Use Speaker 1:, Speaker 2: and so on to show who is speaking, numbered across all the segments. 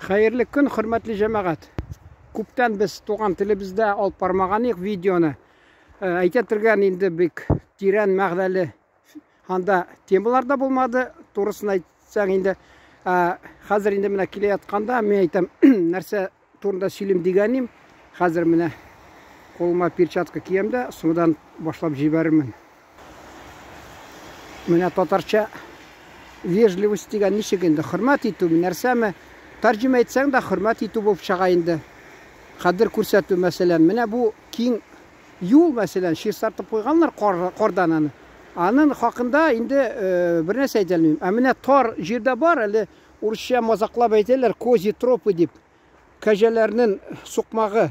Speaker 1: Хәерле көн, хөрмәтле җәмәгать. Күптән без туган телебездә алып бармаган идек видеоны. Э, әйтә торган инде бик тирән мәгънәле анда темалар да булмады. Турысын әйтсәң инде, э, хәзер инде менә килә ятканда мин әйтәм, нәрсә турында сөйлим дигәнем, хәзер менә кулыма перчатка киям дә, соңдан башлап җибәрермен. Менә татарча вежливость дигән ничек инде? Хөрмәт итү нәрсәме? Тәрҗемә итсәң дә хөрмәт итү булып чыга инде. Кадер күрсәтү мәсәлән. Менә бу киң юл мәсәлән, чистартып куйганнар кар, кардан аны. Аның хакында инде э, бер нәрсә әйтә алмыйм. Ә менә тар җирдә бар әле урысча мазаклап әйтәләр, козьи тропы дип. Кәҗәләрнең сукмагы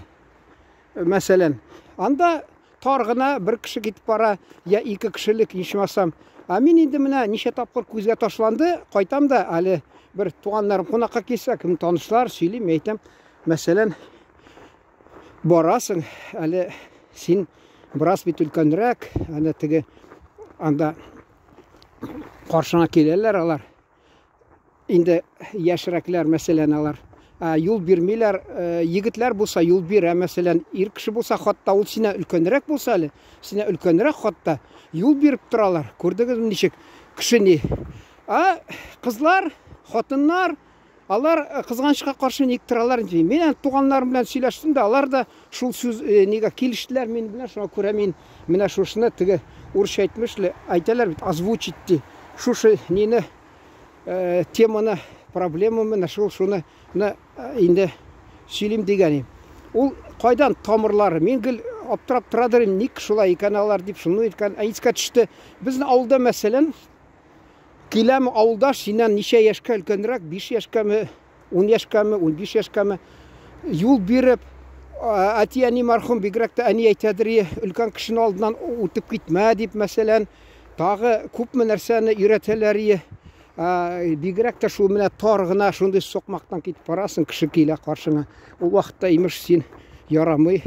Speaker 1: мәсәлән. Анда Тар гына бер кеше китеп бара, я ике кешелек, ичмасам. Ә мин инде менә ничә тапкыр күзгә ташланды, кайтам да әле бер туганнарым кунакка килсә, кем танышлар, сөйлим, әйтәм. Мәсәлән, барасың, әле син бераз бит өлкәнрәк, әнә теге анда каршыңа киләләр алар. Инде яшьрәкләр, мәсәлән, алар юл бирмиләр. Егетләр булса юл бирә, мәсәлән, ир кеше булса, хатта ул синә өлкәнрәк булса әле, синә өлкәнрәк хатта юл биреп торалар. Күрдегезме ничек кеше ни? Ә кызлар, хатыннар, алар кызганычка каршы ник торалар инде. Мин әнә туганнарым белән сөйләштем дә, алар да шул сүз нигә килештеләр минем белән, шуңа күрә мин менә шушыны теге урысча әйтмешли, әйтәләр бит, озвучить ди. Шушы нине Э, теманы, проблема менә шул шуны менә э, инде сөйлим дигән идем. Ул кайдан тамырлары? Мин гел аптырап торадыр идем, ник шулай икән алар дип, шуны икән, ә искә төште. Безнең авылда мәсәлән, киләм авылдаш синнән ничә яшькә өлкәнрәк, 5 яшькәме, 10 яшькәме, 15 яшькәме, юл биреп, әти-әни мәрхүм, бигрәк тә әни әйтәдер, өлкән кешенең алдыннан үтеп китмә дип, мәсәлән, тагы күпме нәрсәне өйрәтәләр, бигрәк тә шул менә тар гына шундый сукмактан китеп барасың, кеше килә каршыңа. Ул вакытта имеш син ярамый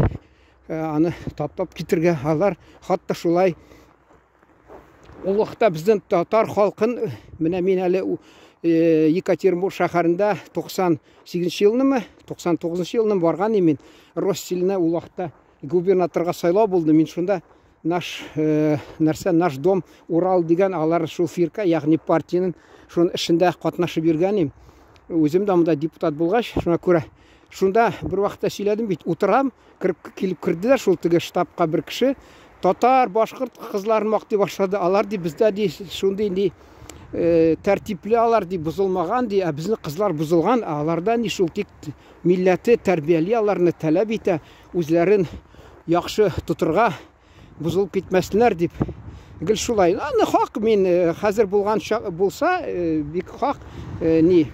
Speaker 1: аны таптап китергә. Алар хатта шулай Ул вакытта безнең татар халкын, менә мин әле э, Екатеринбург шәһәрендә 98 елнымы, 99 елны барган идем мин. Россельне ул вакытта губернаторга сайлау булды. Мин шунда наш э, нәрсә наш дом Урал дигән алар шул фирка, ягъни партиянең шуның эшендә катнашып йөргән идем. Үзем дә монда депутат булгач, шуңа күрә шунда бер вакытта сөйләдем бит, утырам, Кереп килеп керделәр шул теге штабка бер кеше. Татар, башкорт кызларын мактый башлады. Алар ди бездә ди шундый ди э, тәртипле алар ди бозылмаган ди, ә безнең кызлар бозылган, ә аларда ни шул тик милләте тәрбияли аларны таләп итә, үзләрен яхшы тотырга бозылып китмәсеннәр дип гел шулай. Аны хак мин э, хәзер булган булса, э, бик хак э, ни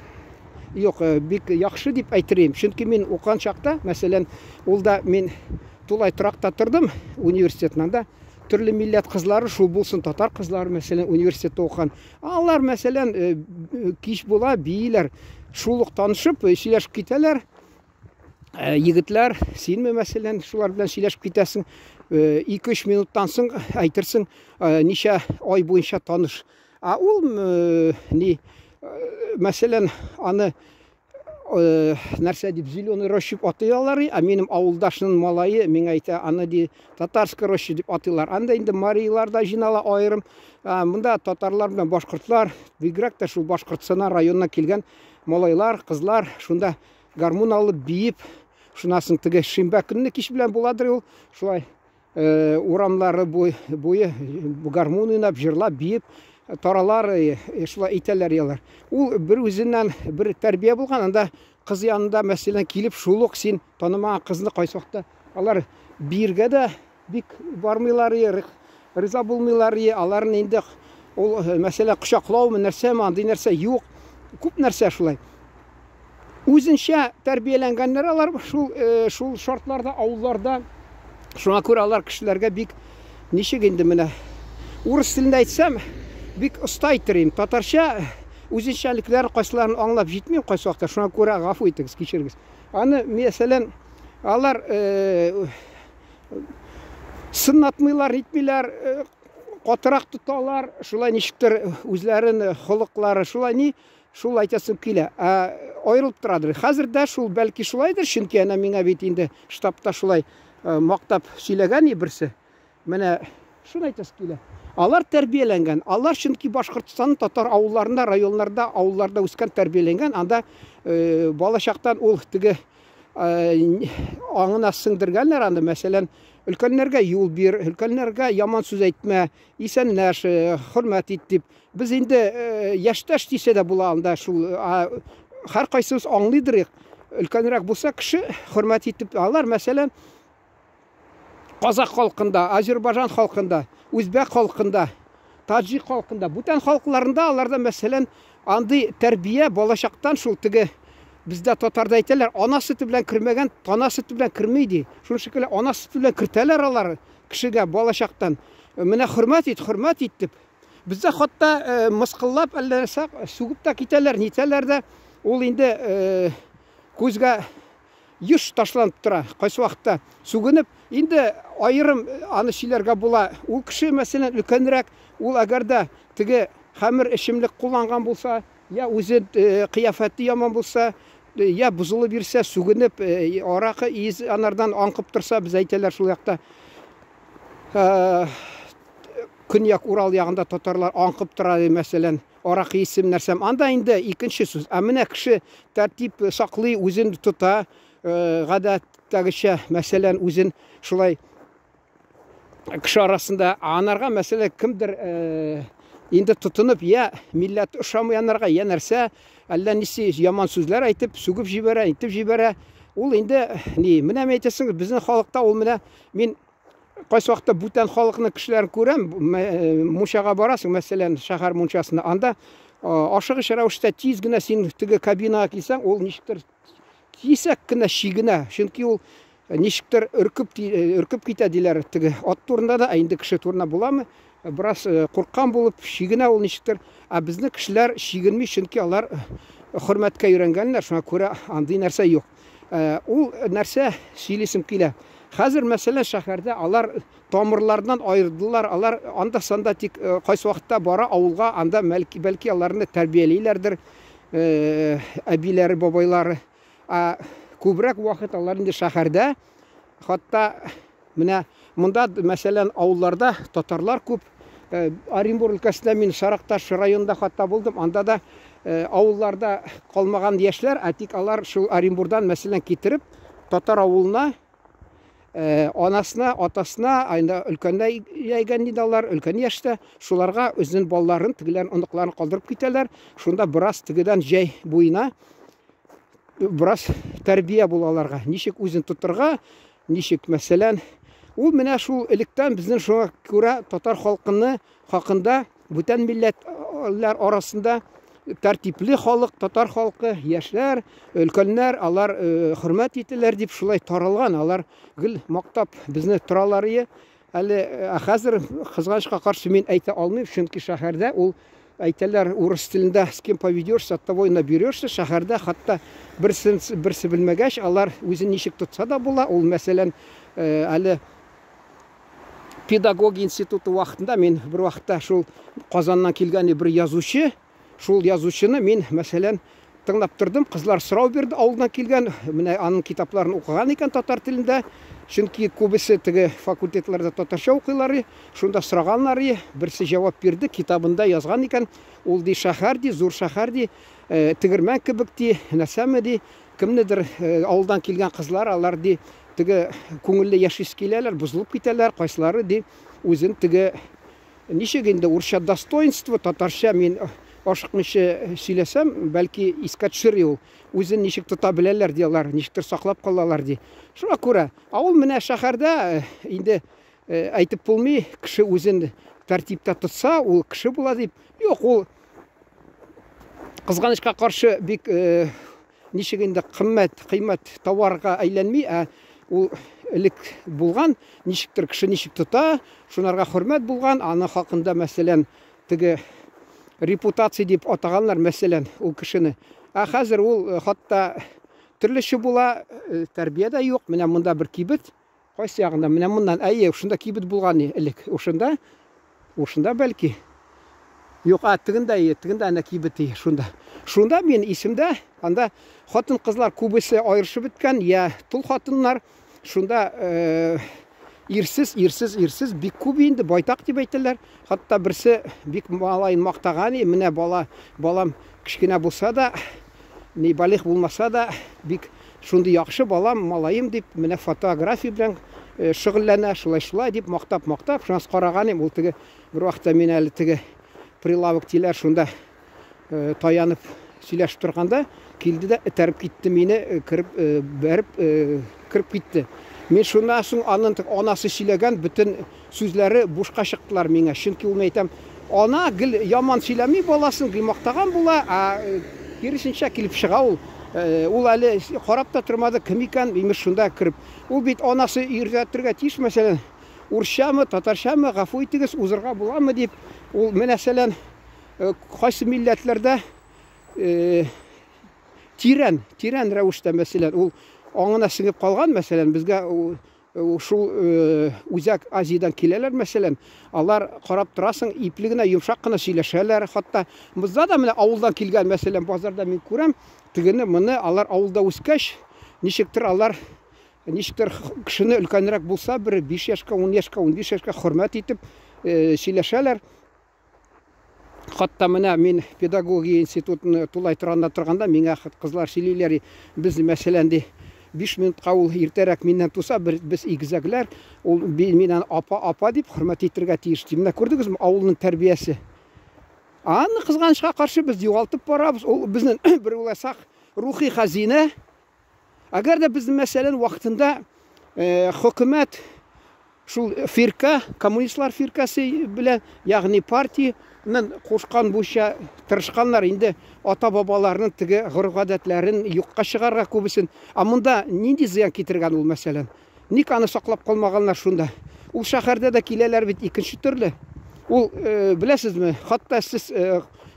Speaker 1: юк, бик яхшы дип әйтер идем. Чөнки мин укыган чакта, мәсәлән, ул да мин тулай торакта тордым университетнан да. Төрле милләт кызлары, шул булсын татар кызлары, мәсәлән, университетта укыган. Алар, мәсәлән, кич була, бииләр. Шул ук танышып, сөйләшеп китәләр. Э, егетләр, синме, мәсәлән, шулар белән сөйләшеп китәсең, 2-3 э, минуттан соң әйтерсең, э, ничә ай буенча таныш. Ә ул ни, мәсәлән, аны нәрсә дип зеленый роща дип атыйлар, ә минем авылдашның малае миңа әйтә, аны ди татарская роща дип атыйлар. Анда инде марилар да җыйнала аерым. Монда татарлар белән башкортлар, бигрәк тә шул Башкортстан районына килгән малайлар, кызлар шунда гармун алып биеп, шуннан соң теге шимбә көнне кич белән буладыр ул, шулай э, урамнары буе, буе гармун уйнап, җырлап, биеп таралар, э, э, шулай итәләр ялар. Ул бер үзеннән бер тәрбия булган, анда кыз янында, мәсәлән, килеп шул ук син танымаган кызны кайсы вакытта алар биергә дә бик бармыйлар, риза булмыйлар, аларны инде ул э, мәсәлә кочаклаумы, нәрсәме, андый нәрсә юк. Күп нәрсә шулай. Үзенчә тәрбияләнгәннәр алар шул э, шул шартларда, авылларда. Шуңа күрә алар кешеләргә бик ничек инде менә урыс телендә әйтсәм, бик оста әйтер идем. Татарча үзенчәлекләрен кайсыларын аңлап җитмим кайсы вакытта. Шуңа күрә гафу итегез, кичерегез. Аны, мәсәлән, алар э, сынатмыйлар, итмиләр, э, катырак тоталар, шулай ничектер үзләрен холыклары шулай ни. Шул әйтәсем килә. Ә аерылып торадыр. Хәзер дә шул бәлки шулайдыр, чөнки әнә миңа бит инде штабта шулай мактап сөйләгән и берсе. Менә шуны әйтәсе килә. Алар тәрбияләнгән. Алар чөнки Башкортстанның татар авылларында, районнарда, авылларда үскән, тәрбияләнгән. Анда балачактан ул теге аңына сеңдергәннәр аны. Мәсәлән, өлкәннәргә юл бир, өлкәннәргә яман сүз әйтмә, исәнләш, хөрмәт ит дип. Без инде яшьтәш дисә дә була анда шул һәркайсыбыз аңлыйдыр. Өлкәнрәк булса кеше хөрмәт итеп алар, мәсәлән, казах халкында, азербайжан халкында, үзбәк халкында, таджик халкында, бүтән халыкларында аларда, мәсәлән, андый тәрбия балачактан шул теге бездә татарда әйтәләр, ана сөте белән кермәгән, тана сөте белән керми ди. Шуның шикелле ана сөте белән кертәләр алар кешегә балачактан. Менә хөрмәт ит, хөрмәт ит дип. Бездә хатта э, мыскыллап әллә нәрсә сүгеп тә китәләр, нитәләр дә. Ул инде э, күзгә еш ташланып тора. Кайсы вакытта сүгенеп, инде аерым э, аны сөйләргә була. Ул кеше, мәсәлән, өлкәнрәк, ул әгәр дә теге хәмер эчемлек кулланган булса, я үзе кыяфәте яман булса, я бозылып бирсә, сүгенеп, аракы из анардан аңкып торса, без әйтәләр шул якта. Көньяк Урал ягында татарлар аңкып тора, ди, мәсәлән, аракы исем нәрсәм. Анда инде икенче сүз. Ә менә кеше тәртип саклый, үзен тота, гадәттәгечә, мәсәлән, үзен шулай кеше арасында анарга, мәсәлән, кемдер инде тотынып, я милләт ошамый анарга, я нәрсә, әллә ниси яман сүзләр әйтеп, сүгеп җибәрә, әйтеп җибәрә. Ул инде ни, менә әйтәсең, безнең халыкта ул менә мин кайсы вакытта бүтән халыкның кешеләрен күрәм, мунчага барасың, мәсәлән, шәһәр мунчасына, анда ашыгыч рәвештә тиз генә син теге кабинага килсәң, ул ничектер кисәк кенә чигенә, чөнки ул ничектер өркеп өркеп китә диләр теге ат турында да, ә инде кеше турында буламы? Бераз курккан булып чигенә ул ничектер. Ә безнең кешеләр чигенми, чөнки алар хөрмәткә өйрәнгәннәр, шуңа күрә андый нәрсә юк. Ул нәрсә сөйлисем килә. Хәзер, мәсәлән, шәһәрдә алар тамырларыннан аердылар, алар анда-санда тик кайсы вакытта бара авылга, анда бәлки, бәлки аларны тәрбиялиләрдер, әбиләре, бабайлары. Ә күбрәк вакыт алар инде шәһәрдә. Хатта менә монда, мәсәлән, авылларда татарлар күп. Оренбур өлкәсендә мин Саракташ районында хатта булдым. Анда да авылларда калмаган яшьләр, ә тик алар шул Оренбурдан, мәсәлән, китереп татар авылына анасына, атасына, инде өлкәннәр яйгән инде алар, өлкән яшьтә, шуларга үзенең балаларын, тегеләрен, оныкларын калдырып китәләр. Шунда бераз тегедән җәй буена бераз тәрбия була аларга. Ничек үзен тотырга, ничек, мәсәлән, ул менә шул электән безнең шуңа күрә татар халкыны хакында бүтән милләтләр арасында тәртипле халык, татар халкы, яшьләр, өлкәннәр, алар хөрмәт ителәр дип шулай таралган. Алар гел мактап безне торалар ие. Әле ә хәзер кызганычка каршы мин әйтә алмыйм, чөнки шәһәрдә ул әйтәләр урыс телендә с кем поведешься, от того и наберешься. Шәһәрдә хатта берсен берсе белмәгәч, алар үзен ничек тотса да була. Ул мәсәлән, әле педагогия институты вакытында мин бер вакытта шул Казаннан килгән бер язучы, шул язучыны мин, мәсәлән, тыңлап тордым. Кызлар сорау бирде, авылдан килгән, менә аның китапларын укыган икән татар телендә. Чөнки күбесе теге факультетларда татарча укыйлар, шунда сораганнар, берсе җавап бирде, китабында язган икән, ул ди шәһәр ди, зур шәһәр ди, тегермән кебек ди, нәрсәме ди, кемнедер авылдан килгән кызлар, алар ди, теге күңелле яшисе киләләр, бозылып китәләр, кайсылары ди, үзен теге ничек инде урысча достоинство, татарча мин ашыкмыйча сөйләсәм, бәлки искә төшер ул. Үзен ничек тота беләләр ди алар, ничектер саклап калалар ди. Шуңа күрә, ә ул менә шәһәрдә инде әйтеп булмый, кеше үзен тәртиптә тотса, ул кеше була дип. Юк, ул кызганычка каршы бик ничек инде кыйммәт, кыйммәт товарга әйләнми, ә ул элек булган, ничектер кеше ничек тота, шунарга хөрмәт булган, аны хакында, мәсәлән, теге репутация дип атаганнар, мәсәлән, ул кешене. Ә хәзер ул хатта төрлечә була, тәрбия дә юк. Менә монда бер кибет, кайсы ягында? Менә моннан, әйе, шунда кибет булган элек. Ушында, ушында бәлки. Юк, а тегендә, тегендә әнә кибет шунда. Шунда мин исемдә, анда хатын-кызлар күбесе аерышып беткән, я тол хатыннар. Шунда ирсез, ирсез, ирсез бик күп инде, байтак дип әйтәләр. Хатта берсе бик малаен мактаган, менә бала, балам кечкенә булса да, ни балигъ булмаса да, бик шундый яхшы балам, малаем дип, менә фотография белән шөгыльләнә, шулай-шулай дип мактап-мактап, шуннан караган идем, ул теге бер вакытта мин әле теге прилавок диләр, шунда таянып сөйләшеп торганда килде дә этәреп китте мине, кереп бәреп кереп китте. Мин шуннан соң аның анасы сөйләгән бөтен сүзләре бушка чыктылар миңа. Чөнки ул, әйтәм, ана гел яман сөйләми баласын, гел мактаган була, ә киресенчә килеп чыга ул. Ул әле карап та тормады, кем икән, имеш шунда кереп. Ул бит анасы өйрәтергә тиеш, мәсәлән, урысчамы, татарчамы, гафу итегез, узырга буламы дип. Ул, мәсәлән, кайсы милләтләрдә тирән, тирән рәвештә, мәсәлән, ул аңына сеңеп калган, мәсәлән, безгә шул Үзәк Азиядән киләләр, мәсәлән, алар карап торасың, ипле генә, йомшак кына сөйләшәләр. Хатта монда да менә авылдан килгән, мәсәлән, базарда мин күрәм, тегене, моны, алар авылда үскәч, ничектер алар ничектер кешене өлкәнрәк булса, бер 5 яшькә, 10 яшькә, 15 яшькә хөрмәт итеп сөйләшәләр. Хатта менә мин педагогия институтын тулай торганда торганда миңа кызлар сөйлиләр, без мәсәлән ди 5 минутка ул иртәрәк миннән туса, без игезәкләр, ул миннән апа апа дип хөрмәт итергә тиеш ди. Менә күрдегезме авылның тәрбиясе? Аны кызганычка каршы без югалтып барабыз. Ул безнең бер уйласак рухи хәзинә. Әгәр дә безнең мәсәлән вакытында хөкүмәт шул фирка, коммунистлар фиркасы белән, ягъни партиянең кушкан буенча тырышканнар инде ата-бабаларының теге гореф-гадәтләрен юкка чыгарга күбесен. Ә монда нинди зыян китергән ул мәсәлән? Ник аны саклап калмаганнар шунда? Ул шәһәрдә дә киләләр бит икенче төрле. Ул, беләсезме, хатта сез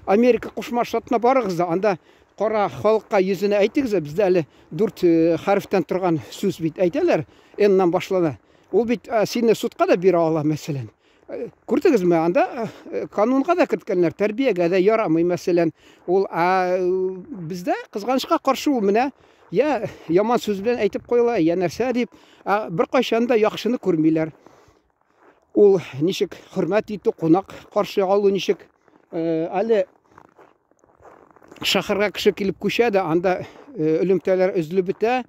Speaker 1: Америка Кушма Штатына барыгыз да, анда кара халыкка йөзенә әйтегез, бездә әле 4 хәрефтән торган сүз бит әйтәләр, N-нан башлана. Ул бит сине судка да бирә ала, мәсәлән. Күрдегезме, анда канунга да керткәннәр, тәрбиягә дә ярамый, мәсәлән. Ул, ә бездә кызганычка каршы ул менә я яман сүз белән әйтеп куела, я нәрсә дип, ә беркайчан да яхшыны күрмиләр. Ул ничек хөрмәт итү, кунак каршы алу ничек, әле шәһәргә кеше килеп күчә дә, анда элемтәләр өзелеп бетә.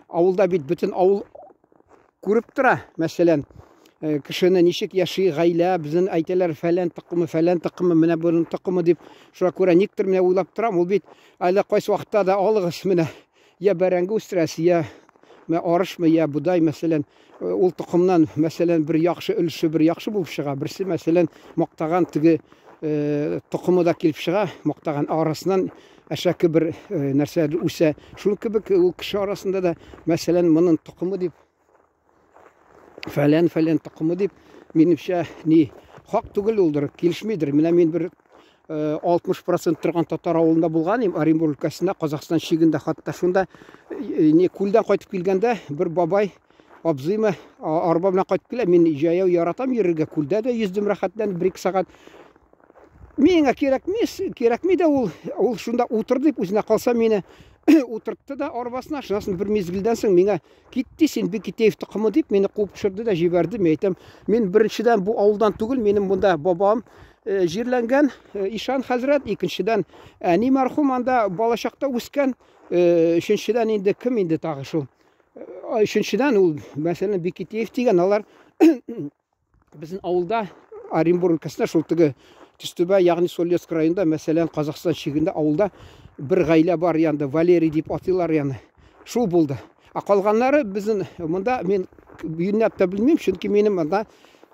Speaker 1: Авылда бит бөтен авыл күреп тора, мәсәлән, кешене ничек яши гаилә, безнең әйтәләр фәлән токымы, фәлән токымы, менә буның токымы дип. Шуңа күрә никтер менә уйлап торам, ул бит әле кайсы вакытта да алыгыз менә я бәрәңге үстерәсез, я менә арышмы, я бодай, мәсәлән, ул токымнан, мәсәлән, бер яхшы өлеше бер яхшы булып чыга, берсе, мәсәлән, мактаган теге токымы да килеп чыга, мактаган арасыннан әшәке бер нәрсә үсә. Шул кебек ул кеше арасында да, мәсәлән, моның токымы дип, фәлән-фәлән токымы дип, минемчә, ни, хак түгел улдыр, килешмидер. Менә мин бер 60% торган татар авылында булган идем, Оренбург өлкәсендә, Казахстан чигендә, хатта шунда не күлдән кайтып килгәндә бер бабай абзыймы арба белән кайтып килә. Мин җәяү яратам йөрергә, күлдә дә йөздем рәхәтләнеп бер-ике сәгать. Миңа кирәкми, кирәкми дә ул, ул шунда утыр дип үзенә калса мине утыртты да арбасына. Шуннан соң бер мизгелдән соң миңа китте син Бикитеев токымы дип мине куып төшерде дә җибәрде. Мин әйтәм, мин беренчедән бу авылдан түгел, минем монда бабам җирләнгән, Ишан хәзрәт, икенчедән әни мәрхүм анда балачакта үскән, өченчедән инде кем инде тагы шул. Өченчедән ул, мәсәлән, Бикитеев дигән, алар безнең авылда Оренбург өлкәсендә шул теге Төстүбә, ягъни Соль-Илецк районында, мәсәлән, Казахстан чигендә авылда бер гаилә бар янда, Валерий дип атыйлар яны. Шул булды. Ә калганнары безнең монда мин юньләп тә белмим, чөнки минем монда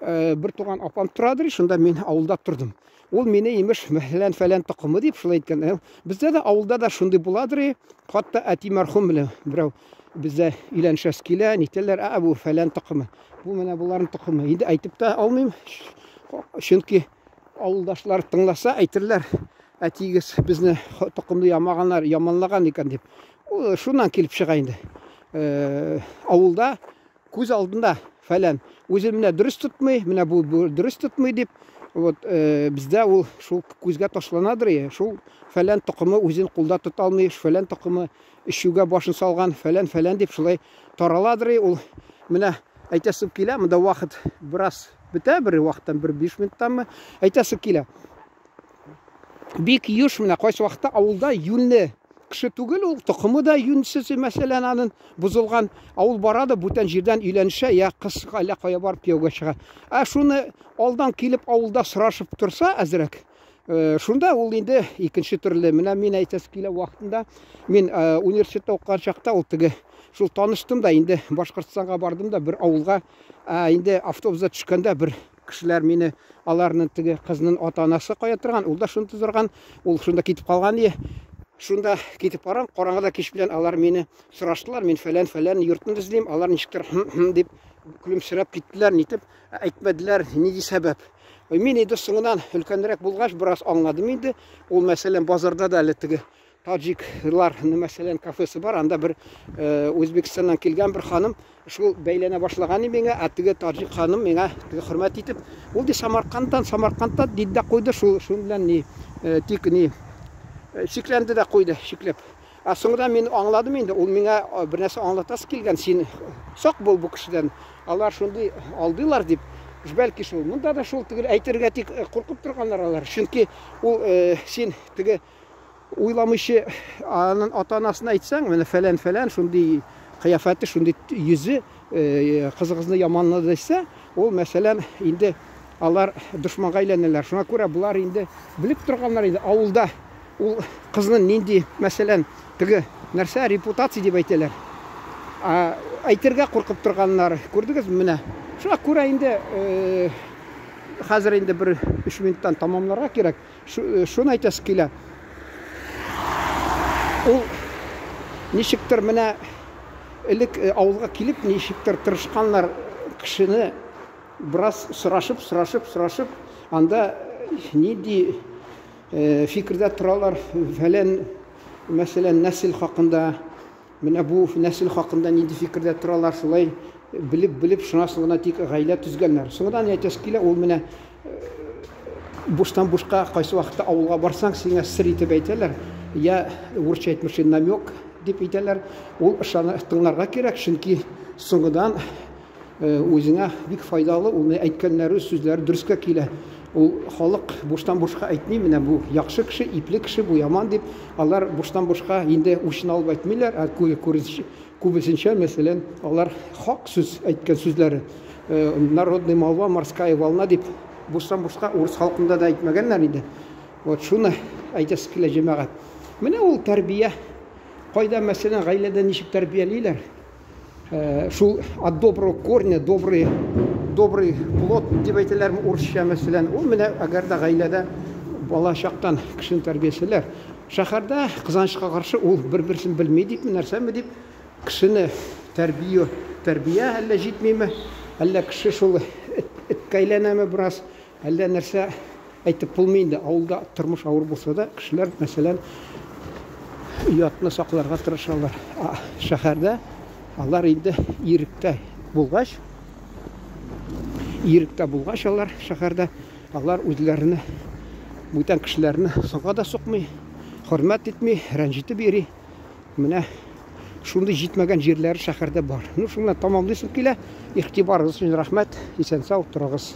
Speaker 1: бер туган апам торадыр, шунда мин авылда тордым. Ул мине имеш мәсәлән фәлән токымы дип шулай әйткән. Бездә дә авылда да шундый буладыр, хатта әти мәрхүм белән берәү бездә өйләнешәсе килә, нитәләр, ә бу фәлән токымы. Бу менә боларның токымы. Инде әйтеп тә алмыйм, чөнки авылдашлар тыңласа әйтерләр, әтиегез безне токымны ямаганнар, яманлаган икән дип. Шуннан килеп чыга инде. Авылда күз алдында фәлән үзе менә дөрес тотмый, менә бу дөрес тотмый дип, Вот бездә ул шул күзгә ташланадыр, шул фәлән токымы үзен кулда тота алмый, фәлән токымы эчүгә башын салган, фәлән-фәлән дип шулай тараладыр. Ул менә әйтәсем килә, монда вакыт бераз бетә, бер вакыттан бер 5 минуттанмы, әйтәсем килә. Бик еш менә кайсы вакытта авылда юньле кеше түгел ул, токымы да юньсез, мәсәлән, анын бозылган. Авыл бара да бүтән җирдән өйләнешә, я кыз әллә кая барып кияүгә чыга. Ә шуны алдан килеп авылда сорашып торса әзрәк, шунда ул инде икенче төрле. Менә мин әйтәсе килә вакытында, мин университетта укыган чакта ул теге шул таныштым да инде Башкортстанга бардым да бер авылга, инде автобуста төшкәндә бер кешеләр мине аларның теге кызның ата-анасы кая торган, ул да шунда торган, ул шунда китеп калган ие. Шунда китеп барам, караңгыда кич белән алар мине сораштылар, мин фәлән-фәлән йортны эзлим, алар ничектер хм-хм дип көлемсерәп киттеләр, нитеп әйтмәделәр, нинди сәбәп. Мин инде соңыннан өлкәнрәк булгач бераз аңладым инде. Ул мәсәлән базарда да әле теге таджиклар, мәсәлән, кафесы бар, анда бер Үзбекстаннан килгән бер ханым шул бәйләнә башлаган миңа, ә теге таджик ханым миңа теге хөрмәт итеп, ул ди Самаркандтан, Самаркандтан диде дә куйды, шул шуның белән ни, тик ни шикләнде дә куйды, шикләп. Ә соңында мин аңладым инде, ул миңа бер нәрсә аңлатасы килгән, син сак бул бу кешедән, алар шундый алдыйлар дип. Бәлки шул. Монда да шул түгел, әйтергә тик куркып торганнар алар. Чөнки ул син теге уйламыйча аның ата-анасына әйтсәң, менә фәлән-фәлән шундый кыяфәте, шундый йөзе кызыгызны яманлады дисә, ул мәсәлән инде алар дошманга әйләнәләр. Шуңа күрә болар инде белеп торганнар инде авылда ул кызның нинди, мәсәлән, теге нәрсә репутация дип әйтәләр. Әйтергә куркып торганнар. Күрдегезме менә? Шуңа күрә инде хәзер инде бер 3 минуттан тамамларга кирәк. Шуны әйтәсе килә. Ул ничектер менә элек авылга килеп ничектер тырышканнар кешене бераз сорашып, сорашып, сорашып, анда нинди фикердә торалар, фәлән, мәсәлән, нәсел хакында, менә бу нәсел хакында нинди фикердә торалар, шулай белеп-белеп, шуңа соң гына тик гаилә төзгәннәр. Соңынан әйтәсе килә, ул менә буштан бушка кайсы вакытта авылга барсаң, сиңа сер итеп әйтәләр, я урысча әйтмешли намек дип әйтәләр, ул ышана тыңларга кирәк, чөнки соңыдан үзеңә бик файдалы, ул әйткәннәре, сүзләре дөрескә килә. Ул халык буштан бушка әйтми, менә бу яхшы кеше, ипле кеше, бу яман дип, алар буштан бушка инде учын алып әйтмиләр, ә күбесенчә, мәсәлән, алар хак сүз әйткән сүзләре. Народный молва, морская волна дип буштан бушка урыс халкында да әйтмәгәннәр инде. Вот шуны әйтәсе килә, җәмәгать. Менә ул тәрбия. Кайда, мәсәлән, гаиләдә ничек тәрбиялиләр? Шул от доброго корня добрый добрый плод дип әйтәләрме урысча, мәсәлән. Ул менә әгәр дә гаиләдә бала чактан кешене тәрбияләсәләр, шәһәрдә кызганычка каршы ул бер-берсен белми дипме, нәрсәме дип, кешене тәрбия тәрбия әллә җитмиме, әллә кеше шул эткә әйләнәме бераз, әллә нәрсә әйтеп булмый инде. Авылда тормыш авыр булса да, кешеләр, мәсәлән, оятны сакларга тырышалар. Ә шәһәрдә алар инде иректә булгач, иректә булгач алар шәһәрдә, алар үзләренә бүтән кешеләрне соңга да сукмый, хөрмәт итми, рәнҗетеп йөри. Менә шундый җитмәгән җирләре шәһәрдә бар. Ну, шуны тамамлыйсым килә. Игътибарыгыз өчен рәхмәт. Исән-сау торыгыз.